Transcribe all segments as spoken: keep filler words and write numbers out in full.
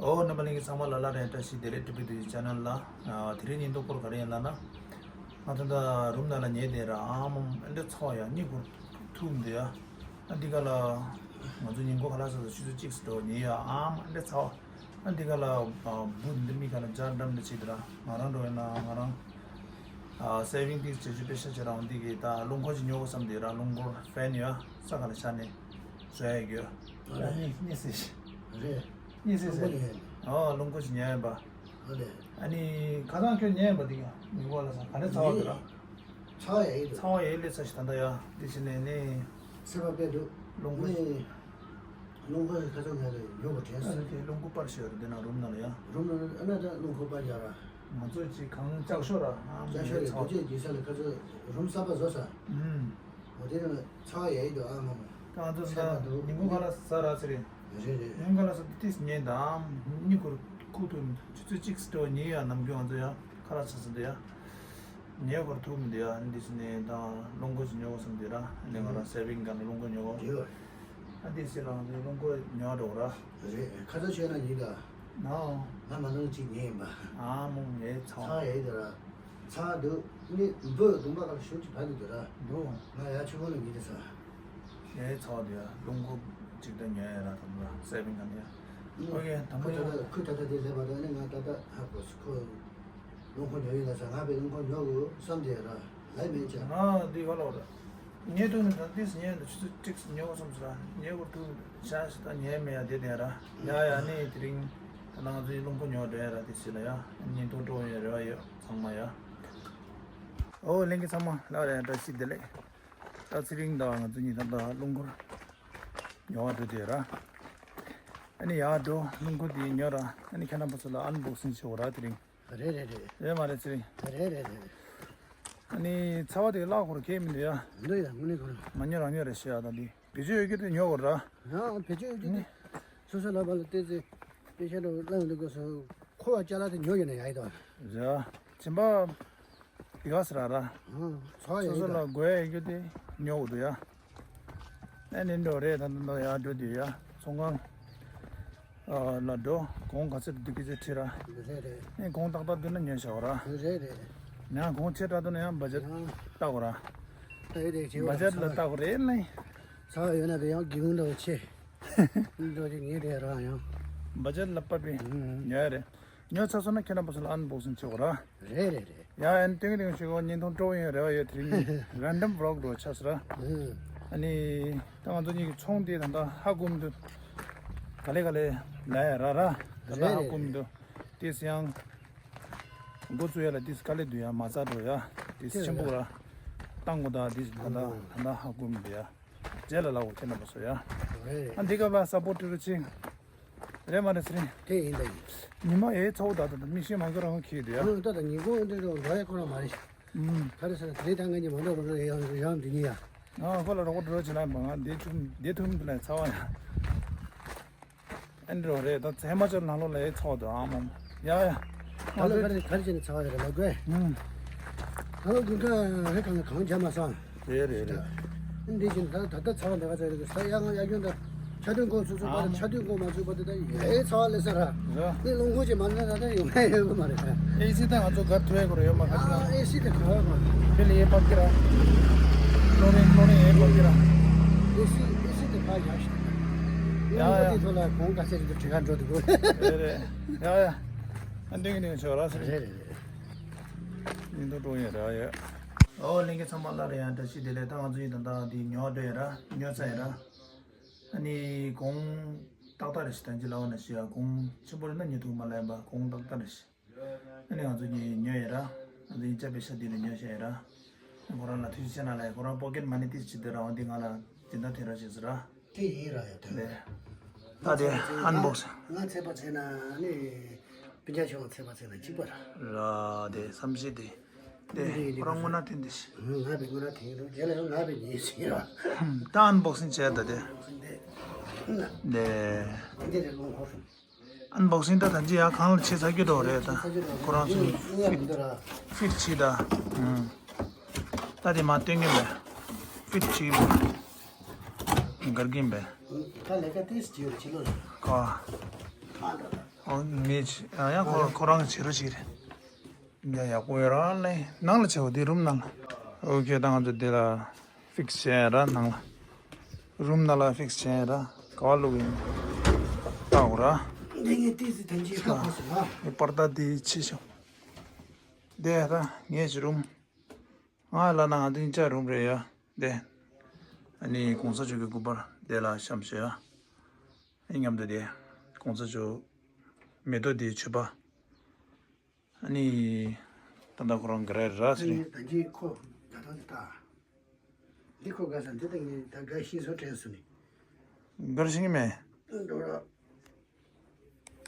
ཨོ། རྣམ་པ་ལྷན་རྒྱས་ཚང་མ་ལ་ལ་རེ་བཀྲ་ཤིས་བདེ་ལེགས། ཊི་བི་དུ་ཡི་ཆེ་ནལ་ལ། ཨ། དེ་རིང་ཉིན་ཐོ་སྐོར་ག་རེ་ཡིན་ལབ་ན། ང་ད་ལྟ་རུམ་ནང་ལ་ཉལ་བསྡད་ར། ཨ་མ་ཨ་འདྲ་ཚ་བ་ཡ། གཉིད་ཁུག་ཐུབ་མི་འདུག་ཡ། ཨ་འདི་ག་ལ་ང་ཚོ་ཉིན་གུང་ཁ་ལག་ཟ་ཟ་ཆུ་ཚོད་གཅིག་ཙམ་འགྲོ་ཉལ་ཡ། ཨ་མ་ཨ་འདྲ་ཚ་བ། ཨ་འདི་ག་ལ་ཨ་བུ་འདི་མི་ག་ལ་འཇར་འགྲམ་འདྲ་བྱེད་དེ་ར། ང་རང་འགྲོ་ཡིན་ན་ང་རང་ཨ་སེ་བིང་ཏིག་བྱེད་རྒྱུ་དཔེ་ཤ་ཆེ་རང་འདི་གི་ད་རླུང་འཁོར་ཅིག་ཉོ་དགོས་བསམ་དེ་ར། རླུང་འཁོར་ཕེན་ཡོད་ས་ག་ལ་ཆ་ནས་བཟོ་ཡ་ཡོད། ཨ་རེད། གཉིད་གཉིད་སད། རེད། གཉིད་སད་སད། རླུང་འཁོར་ཉོ་ཡ་ཡིན་པ། ཨ་ནི་ཁ་སང་ཁྱོད་ཉལ་ཡིན་པ་འདི་ག་ཉིན་གུང་ལ་ས་ག་ནས་ཚ་བ་དེ་ར། ཚ་བ་ཡ་ཡིན་འདུག་ཚ་བ་ཡ་ཡིན་ལས་ཚ་ཞིག་ད་ལྟ་ཡ་འདི་བྱས་ནས་ནི། ཚ་བ་དཔེ་འདུག་རླུང་འཁོར། ནི། རླུང་འཁོར་ཁ་སང་ཉལ་དུ་ཉོ་བ་དྲན་ཨ་སོང་། རེད་དེ་རླུང་འཁོར་པར་ཞེས་རེད་དེ་ན་རུམ་ནང་ལ་ཡ། རུམ་ནང་ཨ་ན་ད་རླུང་འཁོར་པར་ཡ་ར། ང་ཚོ་ཅིག་གང་ལྕགས་ཤོག་ར། ཨ་ལྕགས་ཤོག་རེད། ཚ་བ་དུ་ཅེ་རྒྱུ་ས་ལ་ཁ་ཚོ་རུམ་གསར་པ་བཟོ་ས། ཨུམ། འོ་དེ་ནི་ཚ་བ་ཡ་ཡིན་འདུག་ཨ་མ་མ། ད་ང་ཚོ་ཚ་བ་འདུག་ཉིན་གུང་ཁ་ལག་ཟ་ར་ཚེ་རིང་། རེད་རེད། ཉིན་གུང་ཁ་ལག་ཟ་དུས་ཉལ་དང་གཉིད་ཁུག་ཐུབ་མི་འདུག་ཆུ་ཚོད་གཅིག་ཙམ་འགྲོ་ཉལ་ཡ། ནམ་རྒྱུན་ང་ཚོ་ཡ་ཁ་ལག་ཟ་ཟ་འདི་ཡ། ཉལ་ཁུག་ཐུབ་མི་འདུག་ཡ། འདི་བྱས་ནས་ད་རླུང་འཁོར་ཅིག་ཉོ་དགོས་བསམ་འདི་ར། ཨ་ནི་ང་རང་སེ་བིང་ག་ནས་རླུང་འཁོར་ཉོ་དགོས། དེ་ཡོད། ཨ་འདི་སེ་ལང་ནས་རླུང་འཁོར་ཉོ་འགྲོ་ར། རེད། ཁ་ཚ་ཆོད་ན་ཉིན་ད། ནའོ། ང་མ་ནང་གཅིག་ཉལ་ཡིན་པ། ཨ་མོ་ངའི་ཚ་བ། ཚ་ཡ་ཡིན་ད་ར། ཚ་འདུག་ནི་འབུ་གདོང་པ་ག་ལ་ཤུགས་ཀྱིས་བབས་འདུག་ད་ར། འདུག་ང་ཡ་ཆུ་བོ་ལ་ཉིན་ད་ས། ངའི་ཚ་བ་འདི་ཡ་རླུང་འཁོར་ཅིག་ད་ཉོ་ཡ་ར། དང་པོ་སེ་བིང་ག་ནས་ཡ། ཨོ་ཁེ། དང་པོ་ཁོ་ད་ཡ། ལྟ་ཁོས་ད་ལྟ་དེ་ལས་པ་ད་ནི་ང་ད་ལྟ་ཧ་གོ་སི་ཁོ། རླུང་འཁོར་ཉོ་ཡིན་ལ་ས། ང་བས་རླུང་འཁོར་ཉོ་དགོས་བསམ་དེ་ར་ལས་མེད་ཅག་ང་འདི་ག་ལོག་ར། ཉལ་དུས་ནི་ད་ཏིས་ཉལ་འདི་ཆུ་ཚོད་གཅིག་ཉལ་བསམ་སོང་ར། ཉལ་དགོས་ཐུག་ཤ་ཞིག་ད་ཉལ་མེད་ཡ་དེ་དེ་ར། ཡ་ཡ་ནི་དེ་རིང་ད་ང་ཚོའི་རླུང་འཁོར་ཉོ་འགྲོ་ཡ་ར། དེ་སི་ལ་ཡ་ཉིན་ཐོ་འགྲོ་ཡ་རེ་བ་ཡོད་ཚང་མ་ཡ། ཨོ་ལྷན་རྒྱས་ཚང་མ་ལ་རེ་བཀྲ་ཤིས་བདེ་ལེགས། ད་ཚེ་རིང་ད་ང་ཚོ་གཉིས་ད་ད་རླུང་འཁོར་ཉོ་བ་འགྲོ་དེ་ར། ཨ་ནི་ཡ་འགྲོ་རླུང་འཁོར་དེ་ཉོ་ར། ཨ་ནི་ཁྱེད་རྣམ་པ་ཚོ་ལ་ཨན་བོག་སིང་བྱེད་འོ་ར་དེ་རིང་། རེད་རེད་རེད། རེད་མ་རེད་ཚེ་རིང་། རེད་རེད་རེད། ཨ་ནི་ཚ་བ་དེ་བརླག་དགོས་ར་གལ་མི་འདུག་ཡ། འདུག་ཡ་དངོས་གནས་ཁོ་རང་། མ་ཉོ་རང་ཉོ་རེད་ཤི་ཡ། ད་འདི་བེད་སྤྱོད་ཡོད་རྒྱུ་དེ་ཉོ་དགོས་ར། ཡང་བེད་སྤྱོད་ཡོད་རྒྱུ་དེ། སོ་སོ་ལ་བ་ལ་བལྟས་ཚེ་དཔེ་ཤ་ལ་བླངས་འདུག་གོ་སོ། ཁོ་བ་ཅ་ལག་དེ་ཉོ་ཡོད་ན་ཡ་ཡི་དོ། ར། སྦྱིན་པ་དེ་ག་ཟེར་ར་ར། ཚ་བ་ཡ་སོ་ཡི་སོ་དོ། ལ་དགོས་ཡ་ཡོད་རྒྱུ་དེ་ཉོ་དགོས་འདུག་ཡ། ཨ་ནི་འགྲོ་རེད། ད་ད་ད་ཡར་འགྲོ་དུས་ཡ་ཚོང་ཁང་ཨ་ལ་འགྲོ། གོང་ག་ཚོད་འདུག་གི་ཚོད་ཁྲིད་ར། རེད་རེད། ཨ་ནི་གོང་ཏག་ཏག་འདུག་ན་ཉོས་བཞག་ར། རེད་རེད། ཡང་གོང་ཆེ་དྲགས་འདུག་ན་ཡང་བ་ཇེཊ་ཡང་ལྟ་དགོས་ར། ལྟ་ཡི་རེད། བྱེད་བ་ཇེཊ་ལ་ལྟ་དགོས་རེད་ལ། ཚ་བ་ཡོད་ན་དེ་ཡང་སྒེའུ་ཁུང་འདྲ་བོ་ཆེ་འགྲོ་གི་ངེས་རེད་ར། ཡང་བ་ཇེཊ་ལ་དཔག་པའི་ཉོ་ཡ་རེད། ཉོས་ཚར་སོང་ན་ཁྱེད་རྣམ་པ་ཚོ་ལ་ཨན་བོག་སིང་བྱེད་དགོས་ར། རེད་རེད་རེད། ཡ་ཨན་ཏིང་ཏིང་ཞུ་གོ་བརྙན་ཐུང་སྤྲོ་ཡོང་རེ་བ་ཡོད། དེ་རིང་རན་ཌམ་བི་ལོག་འགྲོ་ཆགས་སོང་ར། ཨ་ནི་ད་ང་ཚོ་གཉིས་ཀྱི་ཚོང་དེ་ད་ལྟ་ཧ་གོ་མི་འདུག་ག་ལེ་ག་ལེ་ལ་ཡ་ར་ར། ད་ལྟ་ཧ་གོ་མི་འདུག་དེས་ཡང་འགོ་བཙུགས་ཡ་ལ་དེས་དཀའ་ལས་འདུག་ཡ། མ་རྩ་འགྲོ་ཡ་དེས་ཆེན་པོ་ར། བཏང་དགོས་ད་དེས་ད་ལྟ་ད་ལྟ་ཧ་གོ་མི་འདུག་ཡ། རྗེས་ལ་ལབ་འོ་ཁྱེད་རྣམ་པ་ཚོ་ཡ། རེད་རེད། ཨ་འདི་ག་བ་སཔོར་ཊི་རུ་ཆིང་། རེད་མ་རེད་ཚེ་རིང་། དེ་ཡིན་ད་ཡིན། ཉི་མ་ཡའི་ཚ་བོ་ད་ད་ད་མིག་ཤེལ་མ་གོ་རང་གིས་དེ་ཡ། ཨ་ད་ད་ཉིན་གུང་འདི་རུ་འགྲོ་ཡ་ཁོ་རང་མ་རེད། ཨུམ། ག་རེ་ཟེར་ན་དེ་རིང་ད་ངས་ཉི་མ་འགྲོ་རུ་ཡང་ཡང་འདི་ཉིན་ཡ། ང་ཁོ་ལ་རོགས་པ་འགྲོ་བྱེད་ལ་ཡིན་པ། ང་འདི་ཐུམ་འདི་ཐུམ་འདི་ལ་ཚ་བ་ཡ། ཨ་འདྲ་རེད། ད་ཚད་མ་ཅོར་ནང་ལོགས་ལ་ཡའི་ཚ་བ་འདུག་ཨ་མ་མ། ཡ་ཡ། ང་ད་ལོ་ཚོ་ག་རེ་ག་རེ་བྱས་ནས་ཚ་བ་རེད་ལབ་དགོས། ཨུམ། ད་ལོ་དགུན་ཁ་རེ་གང་ལ་གང་བྱ་མ་སོང་། རེད་རེད་རེད། འདི་བཞིན་ད་ད་ལྟ་ཚ་བ་འདི་ག་ཚ་རེད་ས། ཡ་ང་ཡ་གྱོན་ད་ཆ་མཐུན་གོ་ཚུགས་ཚུགས་པ་ད་ཆ་མཐུན་གོ་མ་ཚུགས་པ་ད་ད་ཡའི་ཚ་བ་ལས་ས་ར། ར། འདི་རླུང་འཁོར་ཅིག་མ་ན་ད་ད་ཡོང་ཡ་ཡོད་གི་མ་རེད་ད། ཨེ་སི་ད་ང་ཚོ་གར་ཐུ་ཡ་གོ་རེད་ཡོད་མ་ཁ་ཅིག་ཨ་ན། ཨེ་སི་ད་ག་བ་གོ། བེ་ལི་ཡའི་པབ་ཀི་ར། ལོ་རེ་ལོ་རེ་ཡའི་པབ་ཀི་ར། ཨེ་སི་ཨེ་སི་ད་ག་ཡ་ཤི། ཡ་ཡ། ཡ་ཡ། ཐོ་ལ་གོང་ག་ཚད་ཅིག་ཏུ་དྲི་ག་འགྲོ་འདུག་གོ། རེད་རེད། ཡ་ཡ། ཨ་འདི་གི་ནི་ཆོག་ར་ཟེར། རེད་རེད་རེད། ཉིན་ཐོ་འགྲོ་ཡོད་ར་ཡ། ཨོ་ལྷན་རྒྱས་ཚང་མ་ལ་རེ་ཡང་བཀྲ་ཤིས་བདེ་ལེགས། ད་ང་ཚོ་ཡིན་ད་ད་འདི་ཉོ་འགྲོ་ཡ་ར་ཉོ་ཚ་ཡ་ར། ཨ་ནི་གོང་ཏག་ཏག་རེ་ཞིག་ད་ཅི་ལ་བ་ན་ཞི་ཡ་གོང་ཆེན་པོ་རེད་ན་ཉོ་ཐུབ་མ་ལ་ཡིན་པ་གོང་ཏག་ཏག་རེ་ཞིག་ཨ་ནི་ང་ཚོ་གཉིས་ཉོས་ཡོད་ར། ང་ཚོ་གཉིས་ཅ་པེ་ཤ་འདི་ལ་ཉོས་བྱས་ཡོད་ར། ཁོ་རང་ལ་ཐུགས་རྗེ་ཆེ་གནང་ལ་ཡ། ཁོ་རང་པོ་ཀེ་ཊི་མ་ནི་ཏིས་བྱེད་དུས་ར་བ་འདི་ང་ལ་སྦྱིན་བདག་ཐེངས་ར་བྱས་ཟེར་ར། དེ་ཡིན་ར་ཡ་དོན། ལེ། ད་དེ་ཨན་བོག་སིང་། ང་ཚད་པ་ཚད་ན་ནི་སྤུན་ཀྱག་ཆུང་ཚད་པ་ཚད་ན་གཅིག་པ་ར། ར་དེ་བསམ་ཤེས་དེ། དེ་ཁོ་རང་དངོས་གནས་དེ་འདི་ཤི། ང་བའི་དངོས་གནས་དེ་རུ་རྗེས་ལ་ཡང་ང་བའི་ཉིན་ཟིན་ར། ད་ཨན་བོག་སིང་བྱས་ད་དེ། དེ། དེ་རེ་ལོང་ཁོ་སོང་། ཨན་བོག་སིང་ད་ད་ཅི་ཡ་གང་ལ་བྱེད་ཚར་རྒྱུ་འགྲོ་རེད་ད། ཁོ་རང་ཚོ་ཕིཊ་ཕིཊ་བྱེད་ད། ཨུམ། ད་དེ་མ་སྟོན་གིན་པས། ཕིཊ་བྱེད་གིན་པས། གར་གིན་པས། ད་ལས་ཀ་ཏིས་བྱེད་ཡོད་ཕྱི་ལོགས་ལ། ཁོ། ཨ་འདྲ་ད། ངས་ཡང་ཁོ་ཁོ་རང་གི་བྱེད་རོགས་བྱེད་རེད། ཡ་ཡག་པོ་ཡོད་ར་ལེ། ནང་ལ་བྱེད་བ་དེ་རུམ་ནང་ལ། ཨོ་ཁེ། ད་ང་ཚོ་དེ་ལ་ཕིག་སི་བྱས་ར་ནང་ལ། རུམ་ནང་ལ་ཕིག་སི་བྱས་ར། ག་བ་བླུག་ཡིན། ལྟ་འོ་ར། འདི་ངས་ཏིས་སི་ཐན་ཅི་ཁ་ཁོ་སི་ལ། ངས་པར་ད་དེ་ཕྱི་ཤོག་དེ་ད་ངས་ཀྱི་རུམ། ང་ལ་ན་ང་དེ་ཉིན་ཅག་རུམ་རེད་ཡ། དེ། ཨ་ནི་གོང་ས་མཆོག་གི་སྐུ་པར་དེ་ལ་བཤམས་བྱས་ཡ། ཨེ་མཉམ་དུ་དེ། གོང་ས་མཆོག་མེ་ཏོག་དེའི་མཆོད་པ། ཨ་ནི། ད་ལྟ་ཁོ་རང་ག་རེ་ར་ཟེར། ད་གིན་ཁོ་ད་ཐོག་ཏུ་ལྟ། འདི་ཁོ་དགའ་ས་འདི་ད་ངས་ད་དགའ་ཤི་སོ་དྲན་སོ་ནི། གར་ཤི་ངི་མེ། འགྲོ་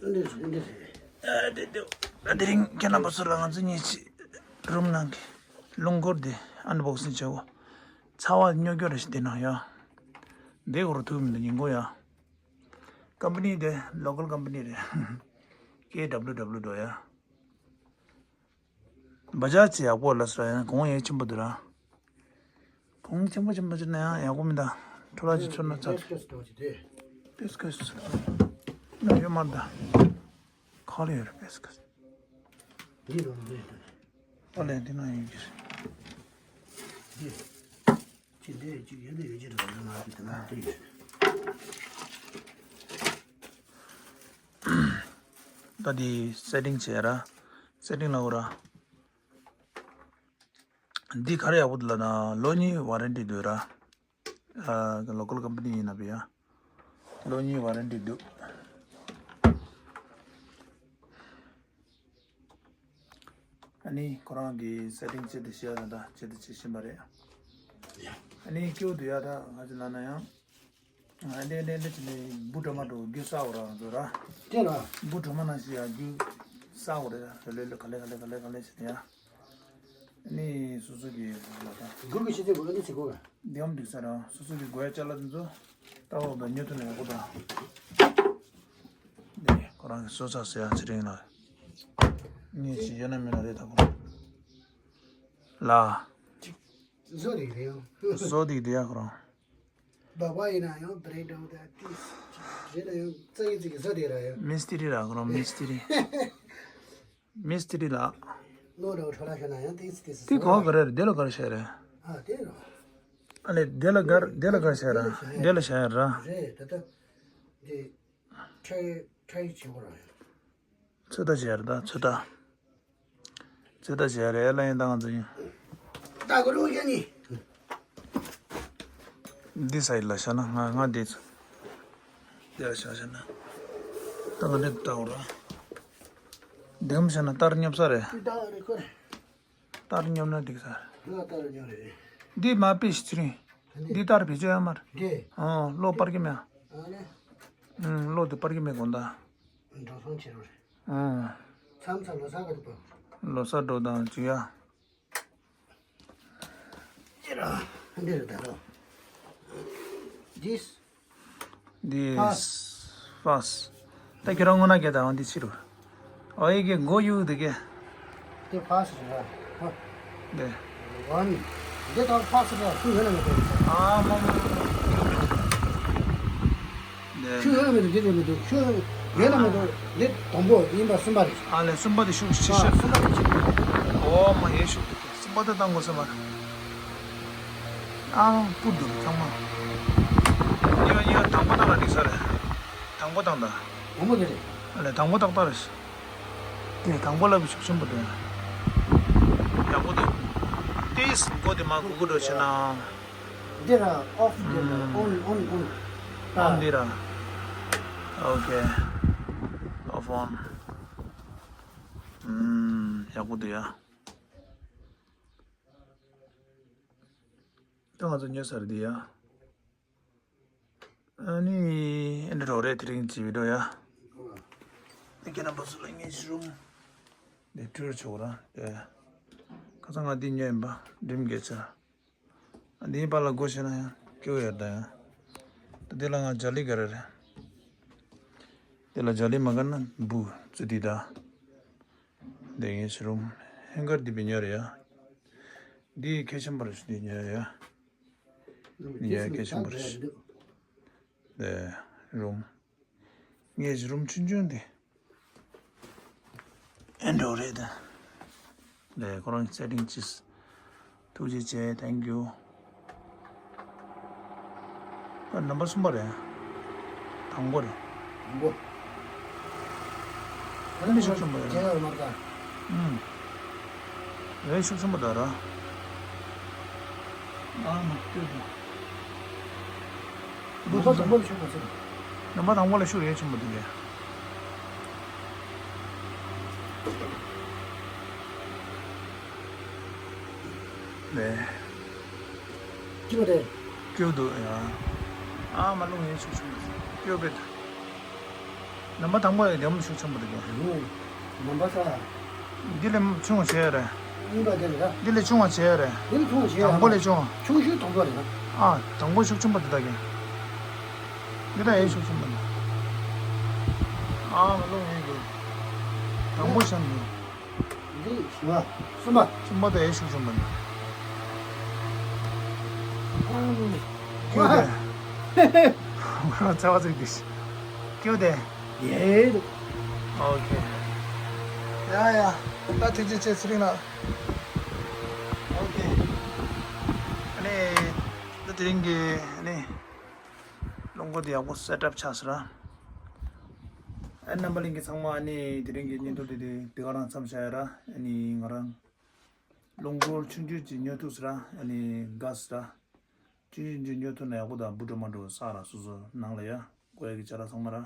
ར། འདི་རེད། འདི་རེད། ཨ་དེ་དེ། ཨ་དེ་རིང་ཁྱེད་རྣམ་པ་ཚོ་ལ་ང་ཚོ་གཉིས་ཀྱི་རུམ་ནང་གི་རླུང་འཁོར་དེ་ཨན་བོག་སིང་བྱེད་འོ། ཚ་བ་སྨྱོ་སྐྱོ་རེ་ཞིག་དེ་ནང་ཡ། འདི་འོ་རུ་ཐུག་མི་འདུག་ཉིན་གུང་ཡ། ཀམ་པ་ནི་དེ་ལོ་ཀལ་ཀམ་པ་ནི་རེད། ཀེ་ཌབ་ལུ་ཌབ་ལུ་འགྲོ་ཡ། བ་ཇ་ཅི་ཡག་པོ་ལ་སོ་ཡང་གོང་ཡང་ཆེན་པོ་འདུག་ར། གོང་ཆེན་པོ་ཆེན་པོ་ཅིག་ན་ཡང་ཡག་པོ་མི་འདུག་འཕྲོ་བརླག་ཅིག་ཚོར་ན་ཚར། པེ་སི་ཀོས་འདྲ་བོ་ཅིག་དེ། པེ་སི་ཀོས། ན་ཡོད་མ་རེད་ད། ག་ལ་ཡོད་རེད་པེ་སི་ཀོས། འདི་རུ་འདི་རེད། ཨ་ལས་འདི་ན་ཡོད་ཀྱི་རེད། འདི། ཅི་འདི་ཅིག་ཡོད་འདི་ཡོད་ཀྱི་རེད་ང་གི་དེ་ན་དེ་ཡོད། ད་འདི་སེ་ཊིང་བྱས་ར། སེ་ཊིང་ལ་འོ་ར། འདི་ག་རེ་ཡག་པོ་འདུག་ལབ་ན་ལོ་གཉིས་ཝ་རན་ཊི་འདུག་ར། ཨ་ལོ་ཀལ་ཀམ་པ་ནི་ཡིན་ན་བི་ཡ། ལོ་གཉིས་ཝ་རན་ཊི་འདུག་ཨ་ནི་ཁོ་རང་གི་སེ་ཊིང་བྱེད་དུ་བྱེད་ཡ་ད་བྱེད་དུ་བྱེད་བཞིན་པ་རེད། ཨ་ནི་སྐྱོ་འདུག་ཡ་ད་ང་ཚོ་ལབ་ན་ཡང་། ཨ་འདྲེ་འདྲེ་འདྲེ་བྱས་ནས་འབུ་གྲོ་མ་འགྲོ་རྒྱུ་ས་འོ་ར་ང་ཚོ་ར། དེ་ལ། འབུ་གྲོ་མ་ནང་བཞིན་ཡ་རྒྱུ་ས་འོ་ར་ཡ་ལེ་ལེ་ག་ལེ་ག་ལེ་ག་ལེ་ག་ལེ་བྱས་ནས་ཡ། ནི་སོ་སོ་གི་ལ་ད། གུར་གི་ཤེས་ཚད་གོ་ཨ་ནི་ཚིག་གོ་ག། འདི་འམ་འགྲིག་ས་ར་སོ་སོ་གི་དགོས་ཡ་ཅ་ལག་འདི་ཚོ། ལྟ་འོ་ད་ཉོ་ཐུབ་ན་ཡག་པོ་ད། འདི་ཁོ་རང་གི་སོ་ས་ཟེར་ཡ་ཚེ་རིང་ལ། ངས་ཅི་ཡོད་ན་མེད་ན་རེད་ད་ཁོ། ལ། བཟོ་རིག་རེད་ཡང་། བཟོ་རིག་རེད་ཡ་ཁོ་རང་། སྦག་སྦག་ཡིན་ན་ཡང་བྷི་རེག་ཌའོན་དང་ཏིས། རེད་ན་ཡང་རྩ་ཡི་ཚིག་གི་བཟོ་རིག་ར་ཡང་། མིས་ཏི་རི་ར་ཁོ་རང་མིས་ཏི་རི། མིས་ཏི་རི་ལ། ལོ་ར་འཕྲོ་ལ་ཤོད་ན་ཡང་ཏིས་ཏིས་བཟོ་དེ་གོ་ག་རེ་རེད་དེ་ལ་ག་རེ་བྱས་རེད། ཨ་དེ་ར། ཨ་ལེ་དེ་ལ་གར་དེ་ལ་གར་བྱས་ར་དེ་ལ་བྱས་ར། རེད་ད་ལྟ། འདི། ཁྲའི་ཁྲའི་བྱེད་དགོས་ར་ཡང་། ཚོད་ལྟ་བྱས་རེད་ད་ཚོད་ལྟ། ཚོད་ལྟ་བྱས་རེད་ལ་ཡིན་ད་ང་ཚོ་ཡིན། ད་གོ་རུ་ཡ་ནི། འདི་སའི་ལ་བྱ་ན་ང་ང་འདི་ཚོ། འདི་ལ་བྱ་བྱ་ན། ད་ང་འདི་ལྟ་འོ་ར། འདེམ་བྱ་ན་ལྟར་སྙོབ་ས་རེད། འདི་ལྟ་རེད་ཁོ་རེད། ལྟར་སྙོབ་ན་འགྲིག་ས་རེད། འདི་ལ་ལྟར་སྙོབ་རེད། འདི་མ་པི་ཤི་ཚེ་རིང་། འདི་ལྟར་བེད་སྤྱོད་ཡ་མ་རེད། འདི། ཨོ་གློག་སྤར་གི་མེད། ཨ་ནི། ཨུམ་གློག་དེ་སྤར་གི་མེད་དགོངས་དག་འགྲོ་སོང་བྱེད་རོགས་རེད། ཨུམ། མཚམས་མཚམས་ལོ་གསར་ག་དུ་སྤར། ལོ་གསར་འགྲོ་དང་བཅུག་ཡ། ཅི་ར། འདི་རེད་ད་རོ། This། འདི། Pass། Pass། ད་ཁྱེད་རང་དངོས་གནས་སྐད་བཏང་འདི་ཕྱི་རུ། ཨོ་ཡི་གེ་མགོ་གཡུག་འདི་གེ། དེ་ཕ་སི་རེད་བ། དེ། ཝན། འདི་དང་ཕ་སི་རེད་ཤུ་ཡོད་ན་མི་འདུག་ཨ་མ་མ། དེ། ཤུ་ཡོད་ན་མི་འདུག་འདི་རེད་མི་འདུག་ཤུ་ཡོད་ན་མི་འདུག་འདི་དང་པོ་ཡིན་པ་གསུམ་པ་རེད། ཨ་ལས་གསུམ་པ་དེ་ཤུ་ཤི་ཤི། གསུམ་པ་དེ་ཅི། ཨོ་མ་ཡེ་ཤུ། གསུམ་པ་དེ་བཏང་དགོས་ས་མ་རེད། ཨ་སྤུར་འདུག་ཚང་མ། གཉིས་པ་གཉིས་པ་དང་པོ་བཏང་ན་འགྲིག་ས་རེད། དང་པོ་བཏང་ད། དང་པོ་དེ་རེད། ཨ་ལས་དང་པོ་ཏག་ཏག་རེད། དེ་དང་པོ་ལབ་ཤུགས་ཆེན་པོ་འདུག་ཡག་པོ་འདུག་ཏིས་མགོ་དེ་མ་གུག་གུག་འགྲོ་བྱེད་ན། འདི་ར་ཨོཕ་འདི་ར་ཨོན་ཨོན་ཨོན། ཨོན་འདི་ར། ཨོ་ཁེ། ཨོཕ་ཨོན། ཨུམ་ཡག་པོ་འདུག་ཡ། ད་ང་ཚོ་ཉོས་ཚར་འདི་ཡ། ཨ་ནི་ཨེ་འདྲ་འགྲོ་རེད་དེ་རིང་གི་བི་ཌིའོ་ཡ། ཨ་ཁྱེད་རྣམ་པ་ཚོ་ལ་ངས་ཞུ་རུང་། འདི་སྤྲུལ་ཆོག་ར་དེ། ཁ་སང་ང་འདི་ཉོས་ཡིན་པ་འགྲིམ་གེ་ཆ། ཨ་འདིའི་བར་ལ་སྒོ་ཕྱེ་ན་ཡང་སྐྱོ་ཡོད་ད་ཡང་། ད་འདི་ལ་ང་ཇ་ལི་ག་རེ་རེད། འདི་ལ་ཇ་ལི་མ་ག་ན་འབུ་ཙི་འདི་ད། འདི་ངས་ཞུ་རུང་ཧེང་གར་འདི་བི་ཉོ་རེད་ཡ། འདི་ཁེ་ཆེན་པོ་རེད་འདི་ཉོ་ཡ། འདི་ཡ་ཁེ་ཆེན་པོ་རེད། འདི་རུམ། ངས་རུམ་ཆུང་ཆུང་འདི། ཨེན་ཌོ་རེད། ལས་ཁོ་རང་སེ་ཊིང་ཅིས། ཐུགས་རྗེ་ཆེ། Thank you། ཨ། ནམ་པར་གསུམ་པ་རེད། དང་པོ་རེད། དང་པོ། ཨ་ནི་ཤུགས་ཆེན་པོ་རེད། ཨུམ། རེད། ཤུགས་ཆེན་པོ་འདུག་ར། ཨ་མ་ལྟོས་དང་། ལུང་པ་དང་པོ་ལ་ཤུགས་མ་ཆེ། ལུང་པ་དང་པོ་ལ་ཤུགས་ཡོད་ཆེན་པོ་འདུག་གས། ལས། སྐྱིད་པ་རེད། སྐྱིད་འདུག་ཡ། ཨ་མ་རླུང་ཡོད་ཆེན་པོ་འདུག་སྐྱིད་པ་རེད། ལུང་པ་དང་པོ་ཡི་འདེམས་ཤུགས་ཆེན་པོ་འདུག་གས། ལུང་པ་ས། འདི་ལས་ཆུང་བ་བྱས་རེད། གཉིས་པ་དེ་རེད། འདི་ལས་ཆུང་བ་བྱས་རེད། འདི་ལས་ཆུང་བ་བྱས་དང་པོ་ལས་ཆུང་བ། ཆུང་ཤོས་དང་པོ་རེད། ཨ། དང་པོ་ཤུགས་ཆེན་པོ་འདི་དག་གི། འདི་དག་ཡས་ཤུགས་ཆེན་པོ་འདི། ཨ་མ་རླུང་ཡོད་གི། དང་པོ་བྱས་འདི། འདི་བཞི་པ། གསུམ་པ། གསུམ་པ་དེ་ཡས་ཤུགས་ཆེན་པོ་འདི། ཨ་མ། སྐྱིད་པ་རེད། ང་རང་ཚ་བ་ཚིག་འདི། སྐྱིད་པ་རེད། ཡེ། ཨོ་ཁེ། ཡ་ཡ། ད་ཐུགས་རྗེ་ཆེ་ཚེ་རིང་ལགས། ཨོ་ཁེ། ཨ་ནི། ད་དེ་རིང་གི་ཨ་ནི། རླུང་འཁོར་དེ་ཡག་པོ་སེ་ཊབ་ཆགས་སོང་ར། ཨ་རྣམ་པ་ལྷན་རྒྱས་ཚང་མ་ཨ་ནི་དེ་རིང་གི་བརྙན་ཐུང་དེ་དེ་དེ་ག་རང་མཚམས་བཞག་ཡ་ར། ཨ་ནི་ང་རང་རླུང་འཁོར་ཆུང་ཆུང་ཅིག་ཉོ་ཐུབ་སོང་ར། ཨ་ནི་དགའ་སོང་ར། ཆུང་ཆུང་ཅིག་ཉོ་ཐུབ་ན་ཡག་པོ་འདུག་འབུ་འགྲོ་མ་འགྲོ་བསགས་ར། སོ་སོ་ནང་ལ་ཡ་དགོས་ཡ་གི་ཅ་ལག་ཚང་མ་ར།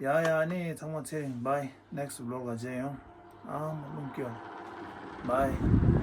ཡ་ཡ། ཨ་ནི་ཚང་མ་ཚེ་རིང་། Bye། Next vlog ལ་མཇལ་ཡོང་། ཨ་མ་རླུང་སྐྱོ། Bye།